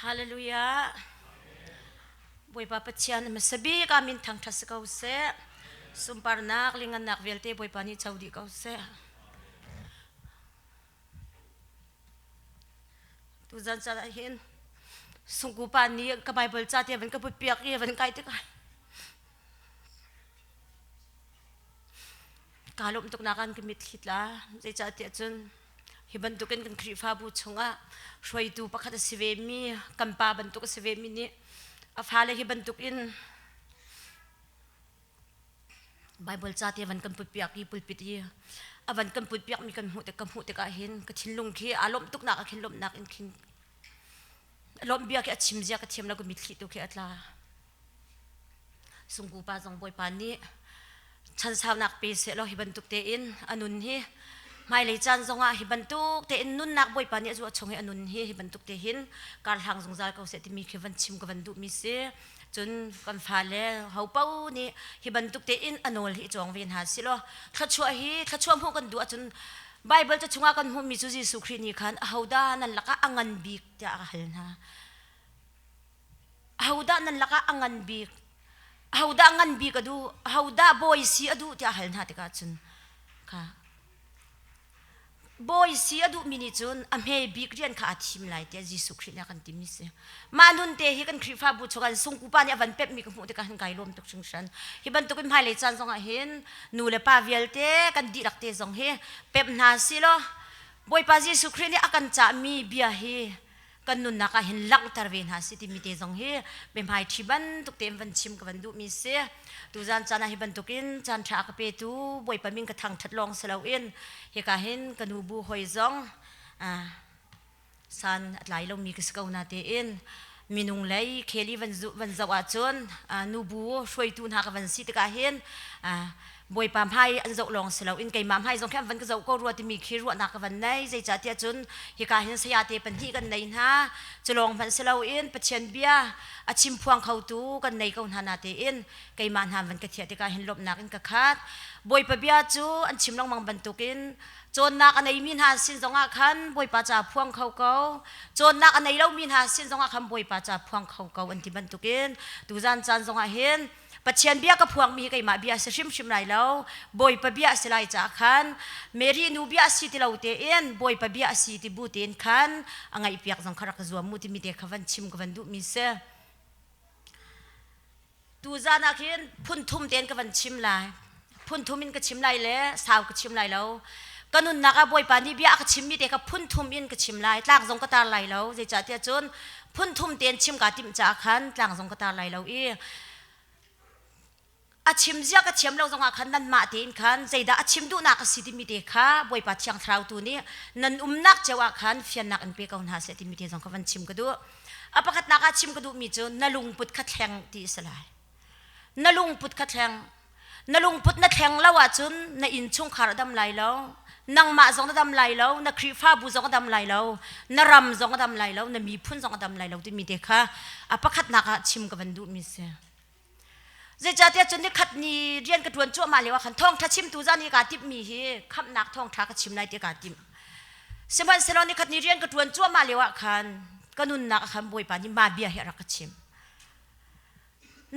Hallelujah. Bawipa Pathian hmasa bik ah min thangṭhat si ko seh. Sunparnak lingannak vialte Bawipa nih co dih ko seh. Tuzan caan ah hin sungku pa nih ka Bible ca te van ka put piak i van kai tikah kaa lawmh tuknak an ka mitthli tla. Zeicahtiah cun hi bantukin kan Khrihfabu chungah hruaitu pakhat a si vemi kan pa bantuk a si vemi nih a fale hi bantukin Bible ca te van kan putpiak i pulpit i a van kan putpiak mi kan hmuh tik ka hmuh tikah hin ka thinlung khi aa lawmh tuknak ah khin lawmhnak in khin lawmh bia khi a chim zia ka thiam lo ka mitthli tu khi a tla. Sungku pa zong Bawipa nih chansaunak pe sehlaw hi bantuk tein a nun hi hmailei caan zongah hi bantuk tein nunnak Bawipa nih a zuah chung i a nun hi hi bantuk te hin karhlang zungzal ko seh timi khi van chim ka van duhmi si. Cun kan fale hopo nih hi bantuk tein a nawl hi i cawng ve hna silaw thluachuah hi thluachuah hmuh kan duh ahcun Bible ca chungah kan hmuhmi cu Jesuh Khrih nih khan ahodah nan lakah a ngan bik tiah a hal hna. Ahodah nan lakah a ngan bik? Ahodah ngan bik a duh? Ahodah bawi si a duh tiah a hal hna tikah cun kha bawi si a duhmi nih cun a hme bik rian kha aa thim lai tiah Jesuh Khrih nih a kan timi si. Mah nun te hi kan Khrihfabu chung an sungku pa nih a van pemhmi ka hmuh tikah hin kai lawm tuk hringhran. Hi bantukin hmailei caan zongah hin nu le pa vialte kan dihlak te zong hi pemh hna si law Bawipa Jesuh Khrih nih a kan cahmi bia hi kan nunnak ah hin langhter ve hna si timi te zong hi biahmai ṭhi bantuk tein van chim ka van duhmi si. Tuzan caan ah hi bantukin caan ṭha a ka petu Bawipa min ka thangṭhat lawng si loin hika hin ka nu bu hoi zong san a tlai lomi ka si ko na tein minung lei kheli van van zoh ahcun nubu hruaitu hna ka van si tikah hin Bawipa hmai an zoh lawng si loin keimah hmai zong khi an van ka zoh ko rua timi khi ruahnak ka van nei. Zeicahtiah cun hika hin sayate pahnih kan nei hna. Cu lawng hmanh si loin Pathian bia a chim phuang khotu kan nei ko hna na tein keimah hna van ka thiah tikah hin lawmhnak in ka khat. Bawipa bia cu an chim lengmang bantukin cawnnak a neimi hna sin zongah khan Bawipa ca phuang kho ko. Cawnnak a nei lomi hna sin zongah khan Bawipa ca phuang kho ko an ti bantukin tuzan caan zongah hin Pathian bia ka phuangmi hi keimah bia a si hrimhrim lai lo. Bawipa bia a si lai caah khan Mary nu bia a si ti lo tein Bawipa bia a si ti bu tein khan a ngaihpiak zong kha rak ka zuam mu timi te kha van chim ka van duhmi si. Tuzan ah khin phun thum tein ka van chim lai. Phun thum in ka chim lai le sau ka chim lai lo. Ka nunnak ah Bawipa nih bia a ka chimmi te kha phun thum in ka chim lai. Tlang zong ka tar lai lo. Zeicahtiah cun phun thum tein chim kaa timh caah khan tlang zong ka tar lai lo i a chim zia ka thiam lo zongah khan nanmah tein khan zeidah a chim duhnak a si timi te kha Bawipa Thiang Thlarau tu nih nan umnak cio ah khan fiannak in pe ko hna seh timi te zong kha van chim ka duh. A pakhatnak ah chim ka duhmi cu na lungput kha thleng ti a si lai. Na lungput kha thleng. Na lungput na thleng lo ahcun na innchungkhar a dam lai lo, nangmah zong na dam lai lo, na Khrihfabu zong a dam lai lo, na ram zong a dam lai lo, na miphun zong a dam lai lo timi te kha a pakhatnak ah chim ka van duhmi si. Zeicahtiah cun nikhat ni rian ka ṭuan cuahmah lio ah khan thawngṭha chimtu zan hi kaa timhmi hi khamhnak thawngṭha ka chim lai ti kaa timh. Sihmanhsehlaw nikhat ni rian ka ṭuan cuahmah lio ah khan ka nunnak ah khan Bawipa nih mah bia hi a rak ka chim.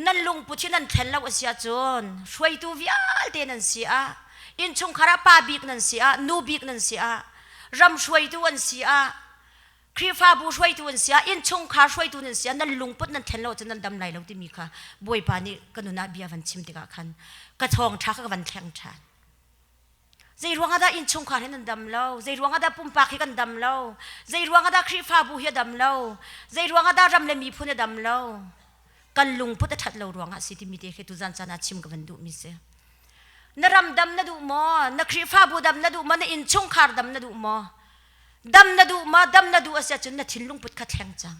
Nan lungput hi nan thlen lo a si ahcun hruaitu vialte nan si ah, innchungkhar ah pa bik nan si ah, nu bik nan si ah, ram hruaitu an si ah, Khrihfabu hruaitu an si ah, innchungkhar hruaitu nan si ah, nan lungput nan thlen lo ahcun nan dam lai lo timi kha Bawipa nih ka nun ah bia van chim tikah khan ka thawngṭha kha ka van thleng ṭhan. Zei ruangah dah innchungkhar hi nan dam lo? Zei ruangah dah pumpak hi kan dam lo? Zei ruangah dah Khrihfabu hi a dam lo? Zei ruangah dah ram le miphun a dam lo? Kan lungput a ṭhat lo ruangah si timi te khi tuzan caan ah chim ka van duhmi si. Na ram dam na duh maw? Na Khrihfabu dam na duh maw? Na innchungkhar dam na duh maw? Dam na duh maw? Dam na duh a si ahcun na thinlung put kha thleng cang.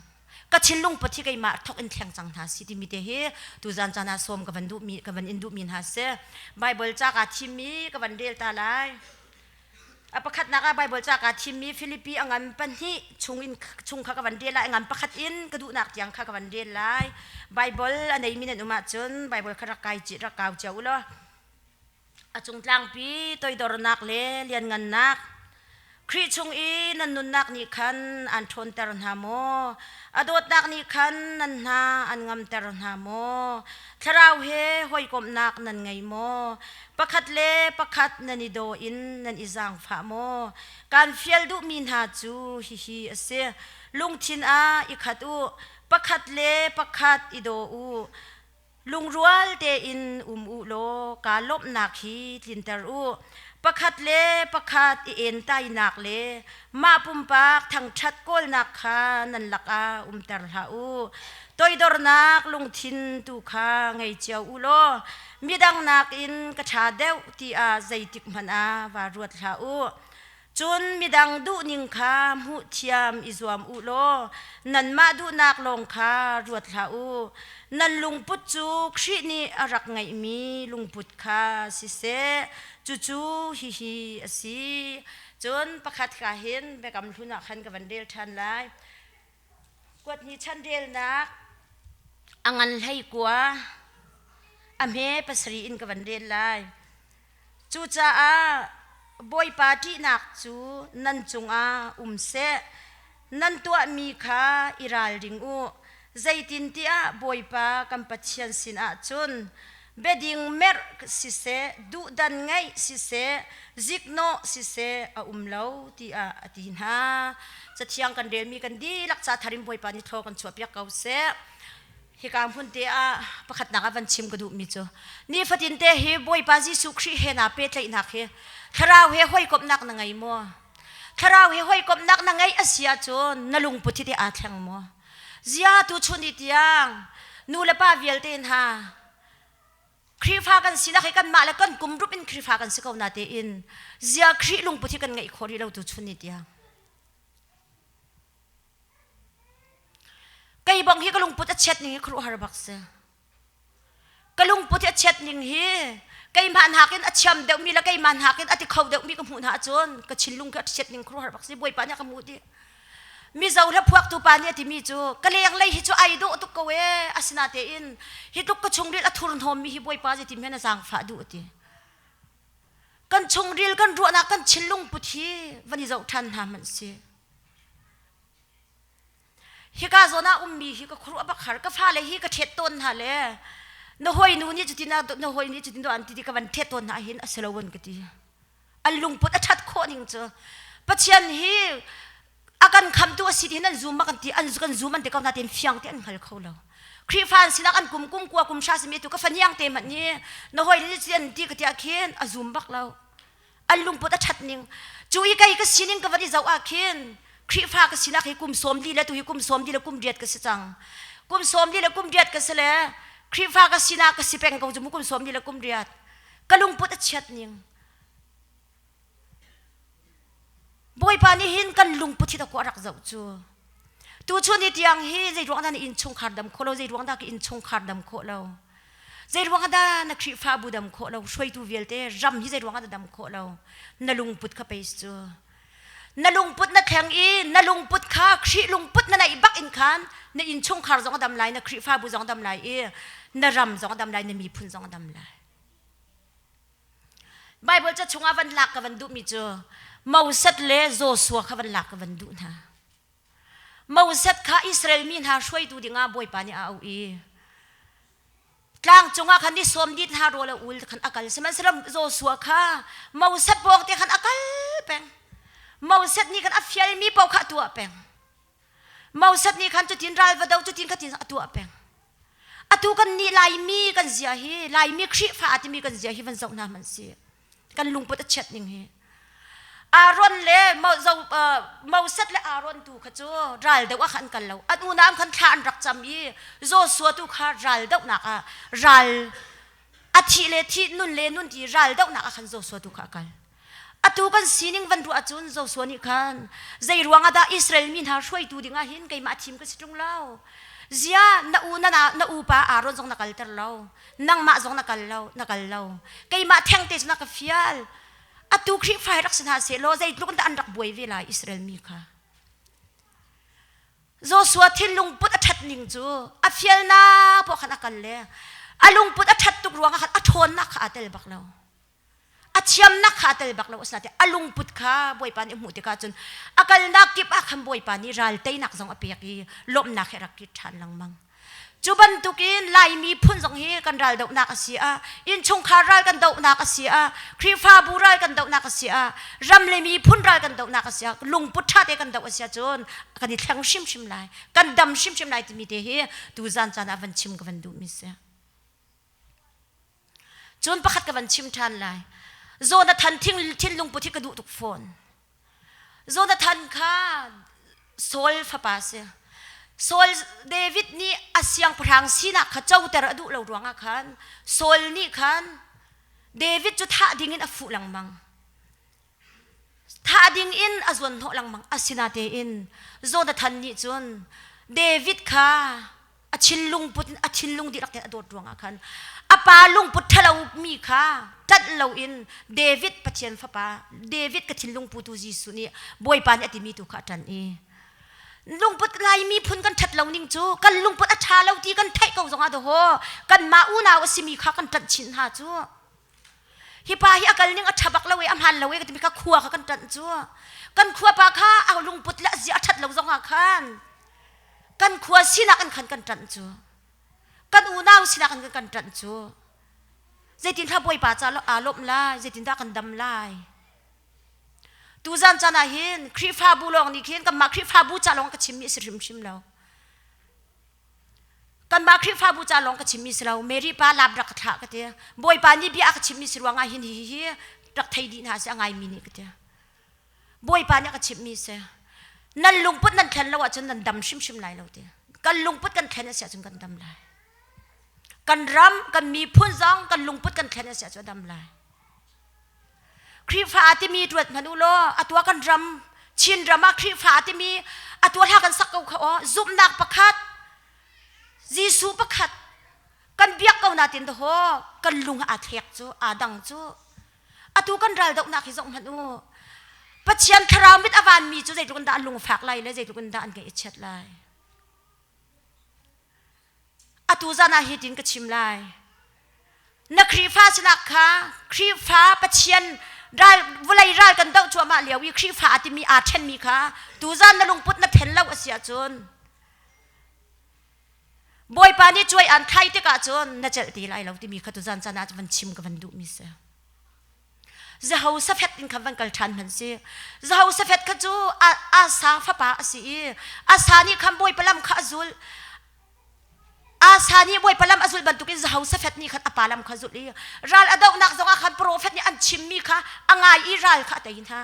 Ka thinlung put hi keimah thok in thleng cang hna si timi te hi tuzan caan ah sawm ka van duhmi ka van in duhmi hna si. Bible ca kaa thimmi ka van rel ta lai. A pakhatnak ah Bible ca kaa thimmi Filipi a ngan pahnih chung in chung kha ka van rel lai. A ngan pakhat in ka duhnak tiang kha ka van rel lai. Bible a neimi nan um ahcun Bible kha rak kai rak kau cio u law. A cung tlangpi toidornak le lianngannak. Khrih chung i nan nunnak nih khan aan ṭhawnter hna maw? A dawtnak nih khan nan hna an ngamter hna maw? Thlarau he hawikomhnak nan ngei maw? Pakhat le pakhat nan i daw in nan i zaangfah maw? Kaan fial duhmi hna cu hihi a si: lungthin ah i khat u, pakhat le pakhat i daw u. Lungrual tein um u law kaa lawmhnak hi tlinter u. Pakhat le pakhat i entainak le mah pumpak thangṭhat kawlnak kha nan lakah umter hlah u. Toidornak lungthin tu kha ngei cio u law midang nakin ka ṭha deuh tiah zeitikhmanh ah vaa ruat hlah u. Cun midang duhning kha hmuh thiam i zuam u law nanmah duhnak lawng kha ruat hlah u. Nan lungput cu Khrih nih a rak ngeihmi lungput kha siseh, cucu hihi a si. Cun pakhat ka hin Biakam Hlun ah khan ka van rel ṭhan lai. Kuat hnih chan relnak a ngan 19 a hme pasarih in ka van rel lai. Cucaah Bawipa ṭihnak cu nan cungah um seh. Nan tuahmi kha i ralring u. Zeitintiah Bawipa kan Pathian sinah cun biading merh siseh, duhdan ngeih siseh, ziknawh siseh a um lo, tiah a ti hna. Cathiang kan relmi kan dihlak ca thar in Bawipa nih thlaw kan chuahpiak ko seh. Hika hmun te ah pakhatnak ah van chim ka duhmi cu nifatin te hi Bawipa Jesuh Khrih he naa pehtlaihnak hi thlarau he hawikomhnak na ngei maw? Thlarau he hawikomhnak na ngeih a si ahcun na lungput hi teh aa thleng maw? Zia tu chun i tiang nu le pa vialte hna Khrihfa kan sinak hi kanmah le kan kum rup in Khrihfa kan si ko na tein zia Khrih lungput hi kan ngeih khawh rih lo tu chun ni tiang. Kei bang hi ka lungput a chiat ning hi khuaruahhar bak si. Ka lungput hi a chiat ning hi keimah nakin a thiam deuhmi le keimah nakin a ti kho deuhmi ka hmuh hna ahcun ka thinlung khi a chiat ning khuaruahhar bak si. Bawipa nih a ka hmuh dih. Mizo hlaphuaktu pa nih a timi cu ka lenglei hi cu ai dawh tuk ko ee asinatein hi tluk ka chungril a thurhnawmmi hi Bawipa zeitin hen a zaangfah duh a ti. Kan chungril kan ruahnak kan thinlung put hi van i zoh ṭhan hna hmanh si. Hika zawn ah ummi hi ka khuaruah bak har. Ka fale hi ka ṭhet tawn hna le na hawinu nih cutin na hawi nih cutin an ti ti ka van ṭhet tawn hna hin a si lo an ka ti. An lungput a ṭhat khawh ning cu Pathian hi a kan khamtu a si ti hin an zum ma kan ti an kan zum an ti ko nain fiang te an hngal kho lo. Khrihfa an sinak an kum kum kua kum hra simi tu ka faniang te hmanh nih na hawi nih cutin an ti ka ti ah khin a zum bak lo. An lungput a ṭhat ning. Cu i kei ka sining ka van i zoh ah khin Khrihfa ka sinak hi kum sawm li le tu hi kum sawm li le kum riat ka si cang. Kum sawm li le kum riat ka si le Khrihfa ka sinak ka si peng ko cu mu kum sawm li le kum riat. Ka lungput a chiat ning. Bawipa nih hin kan lungput hi dakaw a rak zoh cu. Tuchun hi tiang hi zei ruang dah na innchungkhar dam khawh lo, zei ruang dah ka innchungkhar dam khawh lo. Zei ruang dah na Khrihfabu dam khawh lo, hruaitu vialte ram hi zei ruang dah dam khawh lo. Na lungput kha pei cu. Na lungput na thleng i na lungput kha Khrih lungput na neih bak in khan na innchungkhar zong a dam lai, na Khrihfabu zong a dam lai i na ram zong a dam lai, na miphun zong a dam lai. Bible ca chungah van lak ka van duhmi cu Moses le Joshua kha van lak ka van duh hna. Moses kha Israel mi hna hruaitu dingah Bawipa nih a auh i tlang cungah khan ni sawm dit hna rawl a ul khan a kal sihmanhsehlaw Joshua kha Moses pawng te khan a kal peng Moses nih khan a fialmi paoh kha a tuah peng Moses nih khan cutin ral va do cutin khatin a tuah peng atu kan nih Laimi kan zia hi Laimi Khrihfa a timi kan zia hi van zoh hna hmanh si kan lungput a chiat ning hi Aaron le Moses le Aaron tu kha cu ral deuh ah khan an kal lo an unau khan thla an rak cam i Joshua tu kha ral dohnak ah ral a thih le thih nun le nun ti ral dohnak ah khan Joshua tu kha a kal atu kan sining van ruah ahcun Joshua nih khan zei ruang ah dah Israel mi hna hruaitu ding ah hin keimah thim ka si ṭung lo zia na u na na upa Aaron zong na kalter lo nangmah zong na kal lo na kal lo keimah thengte cu na ka fial atu Khrihfa hi rak si hna seh law zeitluk in dah an rak buai ve lai Israel mi kha Joshua thinlung put a ṭhat ning cu a fialnak poah khan a kal le a lungput a ṭhat tuk ruangah khan a ṭhawnnak kha aa tel bak lo. A thiamnak kha a tel bak lo asinain a lungput kha Bawipa nih a hmuh tikah cun a kalnak kip ah khan Bawipa nih ral teinak zong a pek i lawmhnak he a rak kit ṭhan lengmang. Cu bantukin Laimi phun zong hi kan ral dohnak a si ah, innchungkhar ral kan dohnak a si ah, Khrihfabu ral kan dohnak a si ah, ram le miphun ral kan dohnak a si ah, lungput ṭha te kan doh a si ahcun kan i thleng hrimhrim lai, kan dam hrimhrim lai timi te hi tuzan caan ah van chim ka van duhmi si. Cun pakhat ka van chim ṭhan lai. Jonathan thinlung put hi ka duh tuk fawn. Jonathan kha Saul fapa si. Saul David nih a siangpahrang sinak kha coter a duh lo ruangah khan Saul nih khan David cu thah dingin a fuh lengmang. Thah dingin a zuanhnawh lengmang. Asinatein Jonathan nih cun David kha a thinlung put a thinlung dihlak tein a dawt ruangah khan a pa lungput ṭhalo mi kha ṭanh loin David Pathian fapa David ka thinlung putu Jesuh nih Bawipa nih a timi tu kha a ṭanh i lungput Laimi phun kan ṭhat lo ning cu kan lungput a ṭha lo ti kan theih ko zongah dawhaw kanmah unau a simi kha kan ṭanh chin hna cu hi pa hi a kal ning a ṭha bak lo i a hmaan lo i ka timi kha khua kha kan ṭanh cu kan khua pa kha a lungput le a zia a ṭhat lo zongah khan kan khua sinak in khan kan ṭanh cu kan unau sinak in kan ṭanh cu zeitin hla bawipa ca aa lawmh lai zeitindah kan dam lai tuzan caan ah hin Khrihfabu lawng nih khin kanmah Khrihfabu ca lawng ka chimmi a si hrimhrim lo kanmah Khrihfabu ca lawng ka chimmi si lo Mary pa lap rak ka thlah ka ti Bawipa nih bia a ka chimmi si ruangah hin hi hi rak thei dih hna si a ngaimi nih ka ti Bawipa nih a ka chimhmi si nan lungput nan thlen lo ahcun nan dam hrimhrim lai lo ti kan lungput kan thlen a si ahcun kan dam lai kan ram kan miphun zong kan lungput kan thlen a si ahcun a dam lai Khrihfa timi ruat hmanh u law atua kan ram Chin ram ah Khrihfa timi atua hla kan sak ko kha aw zumhnak pakhat Jesuh pakhat kan biak ko na tin ho kan lung aa thlek cu aa dang cu atu kan ral dohnak hi zoh hmanh u Pathian thlarau mit a vanmi cu zeitluk in dah an lungfak lai le zeitluk in dah an ngaih a chiat lai Atu zan ah hitin ka chim lai. Na Khrihfa sinak kha Khrihfa Pathian ral vawlei ral kan doh cuahmah lio i Khrihfa a timi aa ṭhenmi kha tuzan na lungput na then lo a si ahcun Bawipa nih cuai aan thlai tikah cun na celh ti lai lo timi kha tuzan caan ah van chim ka van duhmi si. Jehoshaphat in khan van kal ṭhan hmanh si. Jehoshaphat kha cu Asa fapa a si i Asa nih khan Bawipa lam kha a zulh. Asa nih Bawipa lam a zulh bantukin Jehoshaphat nih khan a pa lam kha a zulh i ral a dohnak zongah khan profet nih an chimmi kha a ngai i ral kha a tei hna.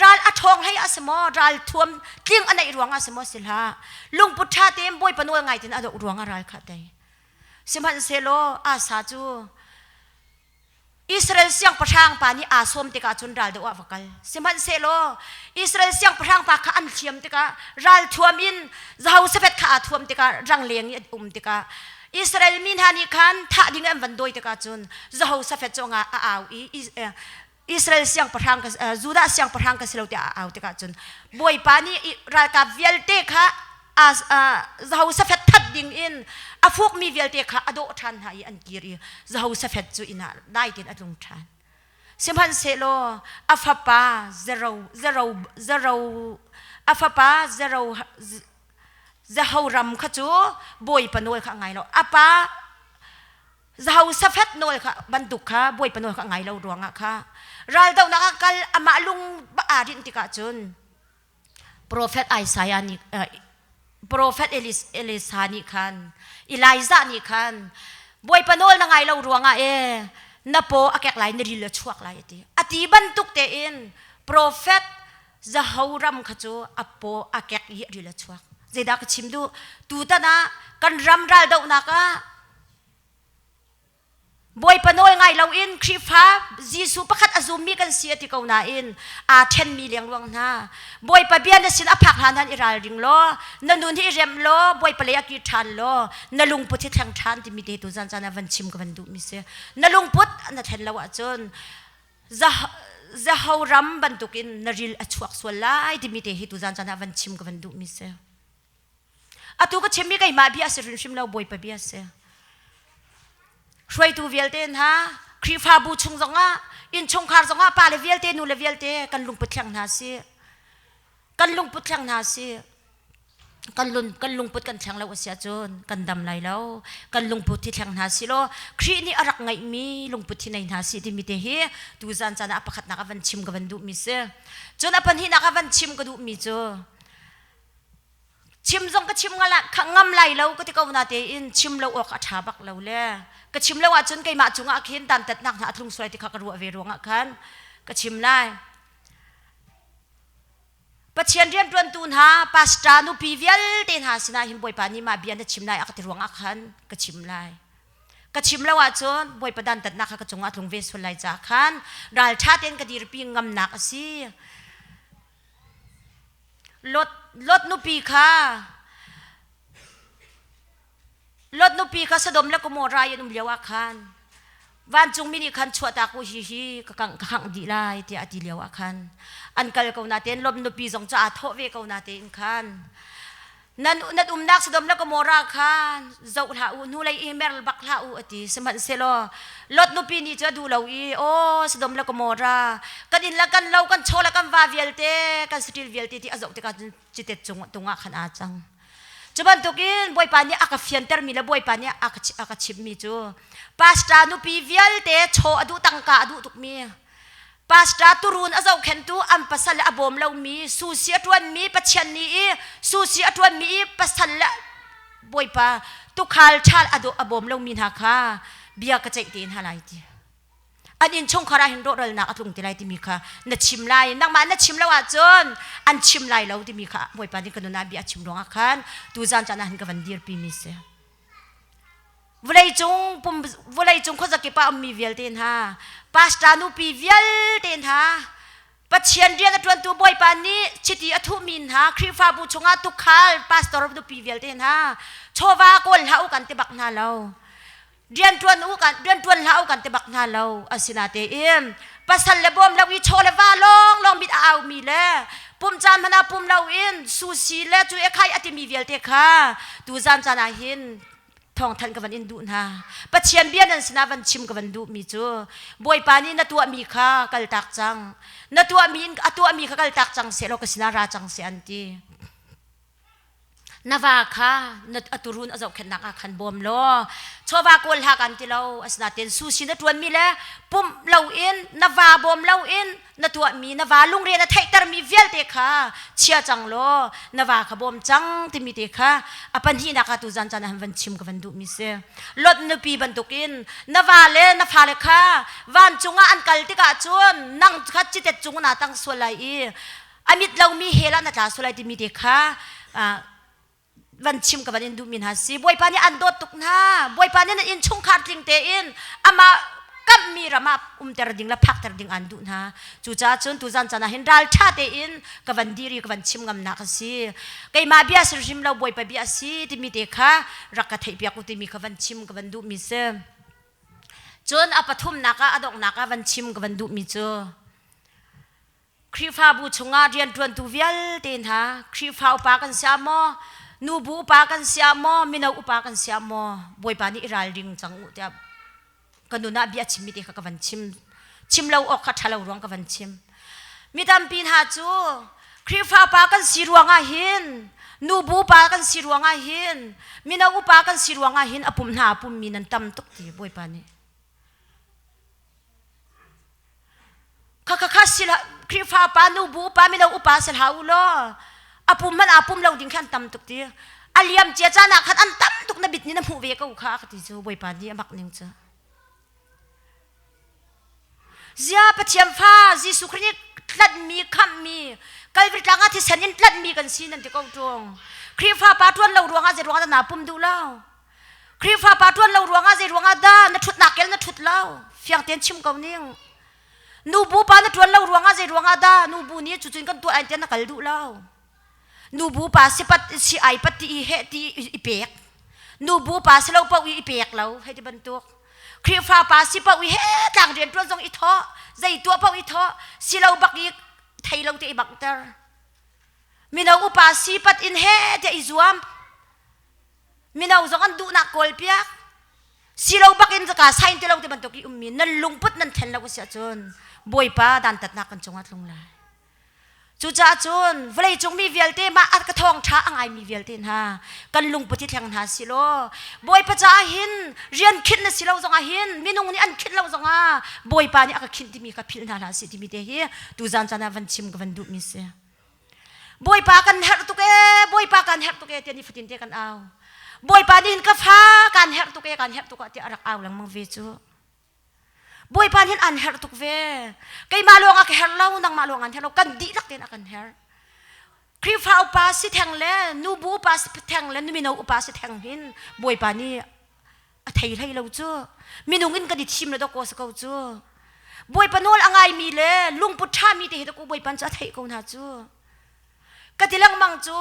Ral a ṭhawng hlei a si maw? Ral thuam tling a neih ruangah a si maw? Si hlah. Lungput ṭha tein Bawipa nawl ngai tein a doh ruangah ral kha a tei. Sihmanhsehlaw Asa cu Israel siangpahrang pa nih aa sawm tikah cun ral doh ah va kal. Sihmanhsehlaw Israel siangpahrang pa kha an hliam tikah ralthuam in Jehoshaphat kha aa thuam tikah rangleng i a um tikah Israel mi hna nih khan thah ding an van dawi tikah cun Jehoshaphat cu a au i Israel siangpahrang Judah siangpahrang ka si lo tiah a au tikah cun Bawipa nih ralkap vialte kha Jehoshaphat that ding in a fukmi vialte kha a dawh ṭhan hna i an kir i Jehoshaphat cu inn ah dai tein a tlung ṭhan. Sihmanhsehlaw a fapa Zero Zero Zero a fapa Zero Jehoram kha cu Bawipa nawl kha a ngai lo. A pa Jehoshaphat nawl kha bantuk kha Bawipa nawl kha a ngai lo ruangah kha raldohnak ah kal amah lung aa rinh tikah cun Profet Isaiah nih Profet Elisa nih khan Elijah nih khan Bawipa nawl na ngai lo ruangah e na paw a kek lai na ril a chuak lai a ti. A ti bantuk tein Profet Jehoram kha cu a paw a kek i a ril a chuak. Zeidah ka chim duh? Tutan ah kan ram raldohnak ah Bawipa nawl ngai loin Khrihfa Jesuh pakhat a zummi kan si a ti ko nain aa ṭhenmi lengluang hna. Bawipa bia na sin a phak hlan han i ralring law, na nun hi i remh law, Bawipa lei ah kir ṭhan law, na lungput hi thleng ṭhan timi te tu zan caan ah van chim ka van duhmi si. Na lungput na thlen lo ahcun Jehoram bantukin na ril a chuak sual lai timi te hi tu zan caan ah van chim ka van duhmi si. Atu ka chimmi keimah bia a si hrimhrim lo, Bawipa bia a si. Hruaitu vialte hna, Khrihfabu chung zongah innchungkhar zongah pa le vialte nu le vialte kan lungput thleng hna si. Kan lungput thleng hna si. Kan lun kan lungput kan thleng lo a si ahcun kan dam lai lo. Kan lungput hi thleng hna si law Khrih nih a rak ngeihmi lungput hi nei hna si timi te hi tuzan caan ah a pakhatnak a van chim ka van duhmi si. Cun a pahnihnak a van chim ka duhmi cu chim zong ka chim ngam lai lo ka ti ko na tein chim lo awk a ṭha bak lo le ka chim lo ahcun keimah cungah khin dantatnak hna a tlung suai ti kha ka ruah ve ruangah khan ka chim lai. Pathian rianṭuantu hna pastor nupi vialte hna sinah hin Bawipa nih mah bia na chim lai a ka ti ruangah khan ka chim lai. Ka chim lo ahcun Bawipa dantatnak kha ka cungah a tlung ve sual lai caah khan ralṭha tein ka dirpi ngamnak a si. Lot, Lot nupi kha Lot nupi kha Sodom le Gomorrah i an um lio ah khan vancungmi nih khan chuahtak u hi hi ka kangh ka khangh dih lai tiah a ti lio ah khan an kal ko natein Lot nupi zong cu aa thawh ve ko natein khan nan nan umnak Sodom le Gomorrah khan zoh hlah u hnulei i mer bak hlah u a ti sihmanhsehlaw Lot nupi nih cu a duh lo i aw Sodom le Gomorrah kan inn le kan lo kan chaw le kan va vialte kan saṭil vialte ti a zoh tikah cun citet cung tungah khan aa cang cu bantukin Bawipa nih a ka fiantermi le Bawipa nih a ka chimhmi cu pastor nupi vialte chaw a duh tangka a duh tukmi pastor turun a zohkhenhtu an pasal le a bawm lomi susi a ṭuanmi Pathian nih i susi a ṭuanmi i pasal le Bawipa tukhal ṭhal a a bawm lomi hna kha bia ka ceih te hna lai ti an innchungkhar ah hin rawhralnak a tlung ti lai timi kha na chim lai nangmah na chim lo ahcun an chim lai lo timi kha Bawipa nih ka nun ah bia a chim ruangah khan tuzan caan ah hin ka van dirpi mi si Vawleicung pum vawleicung khuazakip ah ummi vialte hna pastor nupi vialte hna Pathian rian a ṭuantu Bawipa nih chiti a thuhmi hna Khrihfabu chungah tukhal pastor nupi vialte hna chawva kawl hlah u kan ti bak hna lo rian ṭuan u kan rian ṭuan hlah u kan ti bak hna lo asinatein pasal le bawm lo i chaw le va lawng lawng mit a aumi le pum caan hmanh ah pum loin susi le cu e khai a timi vialte kha tuzan caan ah hin thawngthanh ka van in duh hna Pathian bia nan sinah van chim ka van duhmi cu Bawipa nih na tuahmi kha kaltak cang na tuahmi a tuahmi kha kaltak cang seh law ka sinah ra cang seh an ti na va kha na a turun a zohkhenhnak ah khan bawm law chawva kawl hlah kan ti lo asinain susi na ṭuanmi le pumh loin na va bawm loin na tuahmi na va lungre na theihtermi vialte kha chia cang law na va kha bawm cang timi te kha a pahnihnak ah tuzan caan ah van chim ka van duhmi si Lot nupi bantukin na va le na fale kha vancung ah an kal tikah cun nang kha citet cung na tang sual lai i a mit lomi hell ah na tla sual lai timi te kha van chim ka van in duhmi hna si Bawipa nih an dawt tuk hna Bawipa nih nan innchungkhar tling tein amah kamhmi ram ah umter ding le phakter ding an duh hna cucaah cun tuzan caan ah hin ralṭha tein ka van dir i ka van chim ngamnak a si keimah bia si hrim lo Bawipa bia a si timi te kha rak ka theihpiak u timi kha van chim ka van duhmi si cun a pathumnak ah a donghnak ah van chim ka van duhmi cu Khrihfabu chungah rianṭuantu vialte hna, Khrihfa upa kan si ah maw, nubu upa kan si ah maw, mino upa kan si ah maw, Bawipa nih i ralring cang u tiah ka nun ah bia chimmi te kha ka van chim. Chim lo awk kha ṭha lo ruang ka van chim. Mi tampi hna cu Khrihfa upa kan si ruangah hin, nubu upa kan si ruangah hin, mino upa kan si ruangah hin a pum hna a pummi nan tam tuk ti Bawipa nih. Khakha si Khrihfa pa nubu upa mino upa si hlah u law a pum hmanh aa pum lo ding khan tam tuk ti a liam cia caan ah khan an tam tuk na bit nih na hmuh ve ko kha ka ti cu Bawipa nih a mak ning cu zia Pathian fa Jesuh Khrih nih tlanhmi khamhmi Kalvari tlang ah thisen in tlanhmi kan si nan ti ko ṭung Khrihfa pa ṭuan lo ruangah zei ruangah dah naa pum duh lo Khrihfa pa ṭuan lo ruangah zei ruangah dah na ṭhutnak kel na ṭhut lo? Fiang tein chim ko ning. Nubu pa na ṭuan lo ruangah zei ruangah dah nubu nih cucun kan tuah ai tiah na kal duh lo? Nubu pa si pat si ai pat ti i heh ti i pek. Nubu pa si lo paoh i i pek lo hei ti bantuk. Khrihfa pa si paoh i he tlang rian ṭuan zong i thawh, zei tuah paoh i thawh, si lo bak i thei lo te i bangter. Mino upa si pat in he tiah i zuam. Mino zong an duhnak kawlpiak. Si lo bak in zaka sain ti lo ti bantuk i ummi nan lungput nan thlen lo a si ahcun Bawipa dantatnak kan cungah tlung lai. Cucaah cun vawleicung mi vialte mah a ka thawngṭha a ngaimi vialte hna kan lungput hi thleng hna si law Bawipa caah hin rian khinh na si lo zongah hin minung nih an khinh lo zongah Bawipa nih a ka khinh timi kha philh hna hlah sih timi te hi tuzan caan ah van chim ka van duhmi si. Bawipa kan herh tuk ee Bawipa kan herh tuk ee tiah nifatin te kan au. Bawipa nih hin ka fa kan herh tuk ee kan herh tuk ah tiah a rak au lengmang ve cu. Bawipa nih an herh tuk ve. Keimah lawng a ka herh lo, nangmah lawng an herh lo, kan dihlak tein a kan herh. Khrihfa upa si theng le nubu upa si theng le mino upa si theng hin Bawipa nih a thei hlei lo cu. Minung in kan i thim le dawkaw si ko cu. Bawipa nawl a ngaimi le lungput ṭhami te hi dawkaw Bawipa cu a theih ko hna cu. Ka ti lengmang cu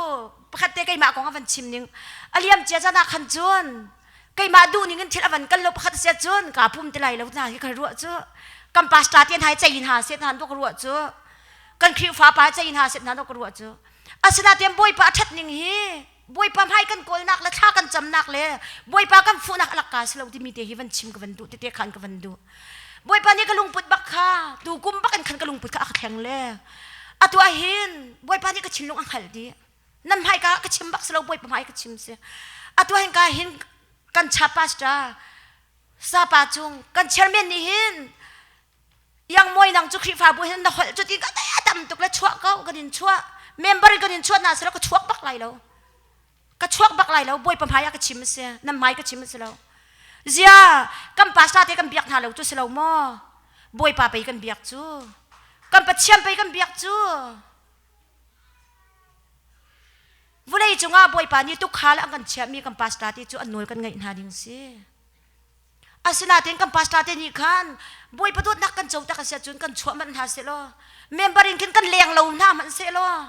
pakhat te keimah kong a van chim ning a liam cia caan ah khan cun keimah duh ning in thil a van kal lo pakhat sia cun kaa pum ti lai lo hna hi ka ruah cu kan pastor te hna hi cei hna set hna ka ruah cu kan Khrihfa pa cei hna set hna ka ruah cu asinain Bawipa a ṭhat ning hi Bawipa hmai kan kawlnak le thla kan camnak le Bawipa kan fuhnak a lakka si lo timi te hi van chim ka van duh tete khan ka van duh Bawipa nih ka lungput bak kha tu kum bak in khan ka lungput kha a ka thleng le atu ah hin Bawipa nih ka thinlung a hngalh dih nan hmai ka ka chim bak si lo Bawipa hmai ka chim si atu hin ka hin kan cha pastor sapa cung kan chairman nih hin Yang mawi nang cu Khrihfabu hin na holh cu ti ka tam tuk le chuah ko kan in chuah member kan in chuah na sila ka chuak bak lai lo ka chuak bak lai lo bawipa hmai ah ka chim a si nan hmai ka chim a si lo zia kan pastor te kan biak hna lo cu si lo maw bawipa pei kan biak cu kan pathian pei kan biak cu vulei cungah bawipa nih tukhal an kan chiahmi kan pastor te cu an nawl kan ngaih hna ding si Asinain kan pastor te nih khan Bawipa dawtnak kan co tak a si ahcun kan chuah manh hna seh law member in khin kan leng lo hna hmanh seh law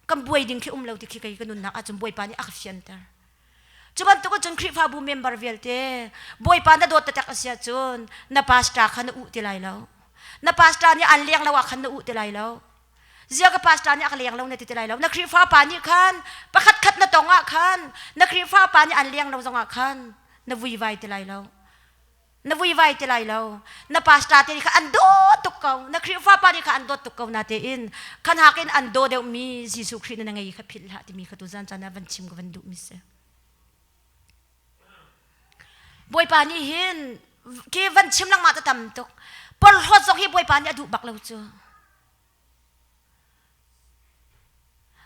kan buai ding khi um lo ti khi kei ka nunnak ahcun Bawipa nih a ka fianter. Cu bantuk cun Khrihfabu member vialte Bawipa na dawt taktak a si ahcun na pastor kha na uh ti lai lo. Na pastor nih an leng lo ah khan na uh ti lai lo. Zia ka pastor nih a ka leng lo na ti ti lai lo. Na Khrihfa pa nih khan pakhat khat na tong ah khan na Khrihfa pa nih an leng lo zong ah khan na vuivai ti lai lo na vuivai ti lai lo na pastor te kha an dawt tuk ko na Khrihfa pa nih kha an dawt tuk ko na tein khan hakin an daw deuh mi Jesuh Khrih na ngei kha philh hlah timi kha tu zan caan ah van chim ka van duh mi si Bawipa nih hin ki van chim lengmang ta tam tuk porhlawt zong hi Bawipa nih a duh bak lo cu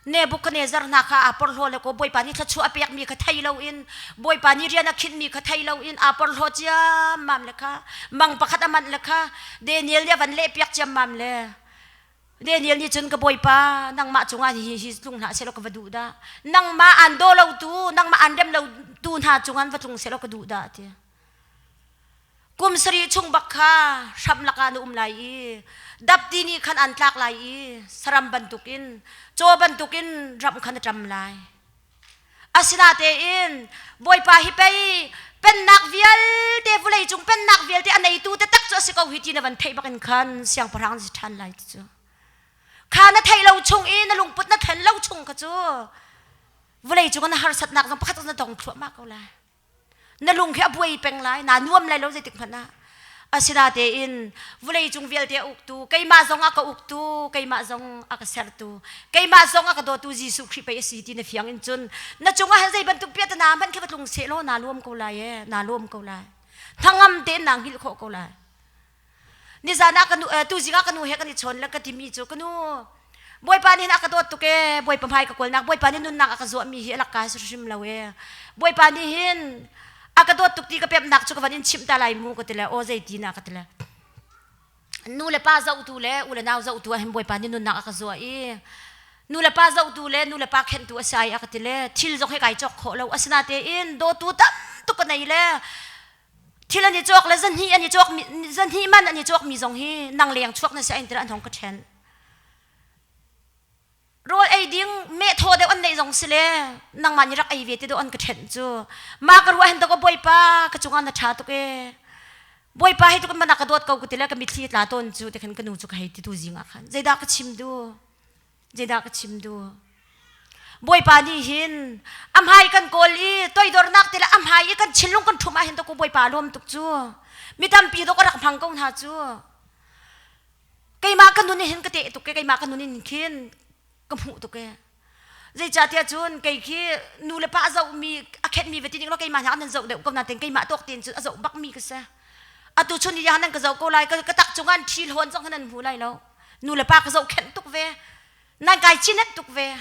Nebuchadnezzar hna kha aa porhlaw le ko Bawipa nih thluachuah a pekmi kha thei loin Bawipa nih rian a khinhmi kha thei loin aa porhlaw ciammam le kha mang pakhat a manh le kha Daniel nih a van lehpiak ciammam le Daniel nih cun ka Bawipa nangmah cungah hi hi tlung hlah sehlaw ka va duh dah nangmah aan daw lotu nangmah aan rem lotu hna cungah va tlung sehlaw ka duh dah ti Kum sarih chung bak kha hramh lakah na um lai i dapti nih khan an tlak lai i saram bantukin caw bantukin ramh kha na ṭam lai. Asinatein Bawipa hi pei pennak vialte vawleicung pennak vialte a neitu taktak cu a si ko hi ti na van theih bakin khan siangpahrang na si ṭhan lai ti cu. Kha na theih lo chung i na lungput na thlen lo chung kha cu vawleicung ah na harsatnak zong pakhat na dong thluahmah ko lai. Na lung khi a buai peng lai, naa nuam lai lo zeitik hmanh ah. Asinatein vawleicung vialte a uktu, keimah zong a ka uktu, keimah zong a ka sertu, keimah zong a ka dawtu Jesuh Khrih pei a si ti na fiang in cun na cungah hin zei bantuk piahtana hmanh khi va tlung seh law naa lawm ko lai ee, naa lawm ko lai. Hnangam tein naa hngilh khawh ko lai. Nizan ah ka nu tuzing ah ka nu he kan i chawn le ka timi cu ka nu Bawipa nih a ka dawt tuk ee Bawipa hmai ka kawlnak Bawipa nih nunnak a ka zuahmi hi a lakka si hrim lo ee Bawipa nih hin a ka dawt tuk ti ka pemnak cu ka van in chimh ta lai mu ka ti le aw zei ti na ka ti le nu le pa zohtu le u le nau zohtu ah hin Bawipa nih nunnak a ka zuah i nu le pa zohtu le nu le pa khenhtu a si ai a ka ti le thil zong he kai cawk khawh lo asinatein dawtu tam tuk ka nei le thil an i cawk le zahnih an i cawk zahnih man an i cawk mi zong hi nang leng chuak na si ain tira an hong ka ṭhen rawl ei ding meh thaw deuh an neih zong si le nangmah nih rak ei ve ti deuh an ka ṭhen cu ma ka ruah hin to bawipa ka cungah na ṭha tuk e bawipa hi tuk mana ka dawt ko ka ti le ka mitthli tla tawn cu te khan ka nu cu ka hei ti tu zing ah khan zeidah ka chim du Zeidah ka chim duh? Bawipa nih hin a hmai kan kawl i toidornak te le a hmai i kan thinlung kan ṭhum ahhin to ku Bawipa a lawm tuk cu. Mi tampi dawk a rak hmang ko hna cu. Keimah ka nun hin ka teh tuk ke keimah ka nun in khin ka hmuh tuk e. Zeicahtiah cun kei khi nu le pa a zohmi a khenhmi va ti ning law keimah hna nan zoh deuh ko nain keimah tawk tein cun a zoh bakmi ka si. Atu chun ni nan ka zoh ko lai ka tak cungah ṭhi hlawn zong nan hmu lai lo. Nu le pa ka zohkhenh tuk ve. Nan kai cinet tuk ve.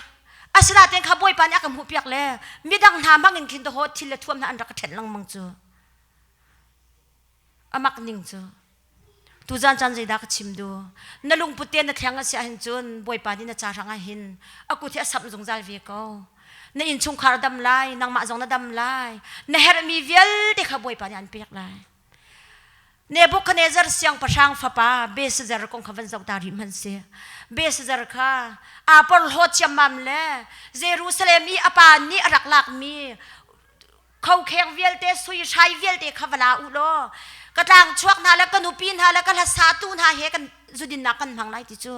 Asinain kha Bawipa nih a ka hmuhpiak le midang hna hmang in khin dawh thil le thuam hna an rak ka ṭhenh lengmang cu. A mak ning cu. Tuzan caan zeidah ka chim duh? Na lungput te na thleng a si ahhin cun Bawipa nih na ca hrang ah hin a kut hi a samh zungzal ve ko. Na innchungkhar dam lai, nangmah zong na dam lai. Na herhmi vialte kha Bawipa nih an pek lai. Nebuchadnezzar siangpahrang fapa Belshazzar kong kha van zoh ta rih hmanh sih. Belshazzar kha aa porhlawt ciammam le Jerusalem i a pa nih a rak lakmi khokheng vialte sui hrai vialte kha va la u law ka tlang chuak hna le ka nupi hna le ka hlasatu hna he kan zudinnak kan hmang lai ti cu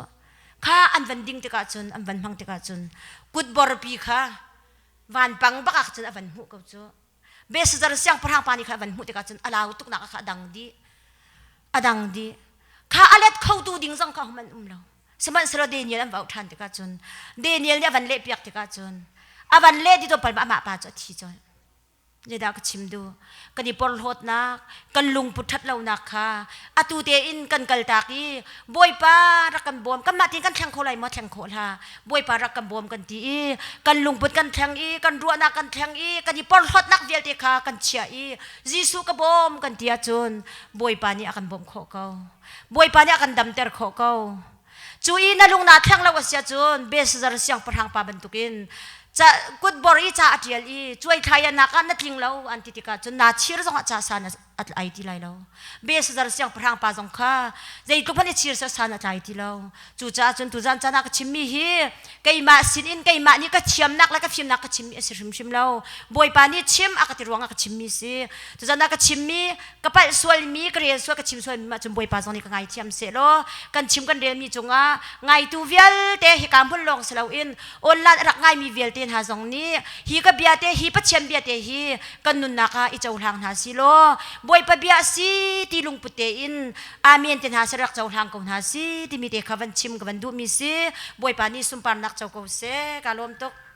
kha an van ding tikah cun an van hmang tikah cun kutborpi kha vanpang bak ah cun a van hmuh ko cu Belshazzar siangpahrang pa nih kha a van hmuh tikah cun a lau tuknak kha a dang dih a dang dih kha a let khotu ding zong kha hman um lo sihmanhsehlaw Daniel an va auh ṭhan tikah cun Daniel nih a van lehpiak tikah cun a van leh dih pal amah pa cu a thi colh. Zeidah ka chim duh? Kan i porhlawtnak, kan lungput ṭhat lonak kha atu tein kan kaltak i Bawipa rak kan bawm, kanmah tein kan thleng kho lai maw thleng khawh hlah. Bawipa rak kan bawm kan ti i kan lungput kan thleng i kan ruahnak kan thleng i kan i porhlawtnak vialte kha kan chiah i Jesuh ka bawm kan ti ahcun Bawipa nih a kan bawmh khawh ko. Bawipa nih a kan damter khawh ko. Cu i na lung naa thleng lo a si ahcun Belshazzar siangpahrang pa bantukin ca kutbor i ca a ṭial i cuaithlaianak ah na tling lo an ti tikah cun naa chir zongah ca san a tlai ti lai lo. Belshazzar siangpahrang pa zong kha zeitluk hmanh i chir seh san a tlai ti lo. Cucaah cun tuzan caan ah ka chimmi hi keimah sinin keimah nih ka thiamnak le ka fimnak ka chimmi a si hrimhrim lo. Bawipa nih chim a ka ti ruangah ka chimmi si. Tuzan ah ka chimmi ka palh sualmi ka rel sual ka chim sualmi mah cun Bawipa zong nih ka ngaithiam seh law kan chim kan relmi cungah ngaitu vialte hika hmun lawng si loin online a rak ngaimi vialte hna zong nih hi ka bia te hi Pathian bia te hi kan nunnak ah i cohlang hna si law Bawipa bia si ti lungput tein amen te hna si rak cohlang ko hna si timi te kha van chim ka van duhmi si Bawipa nih sunparnak co ko seh ka lawm tuk.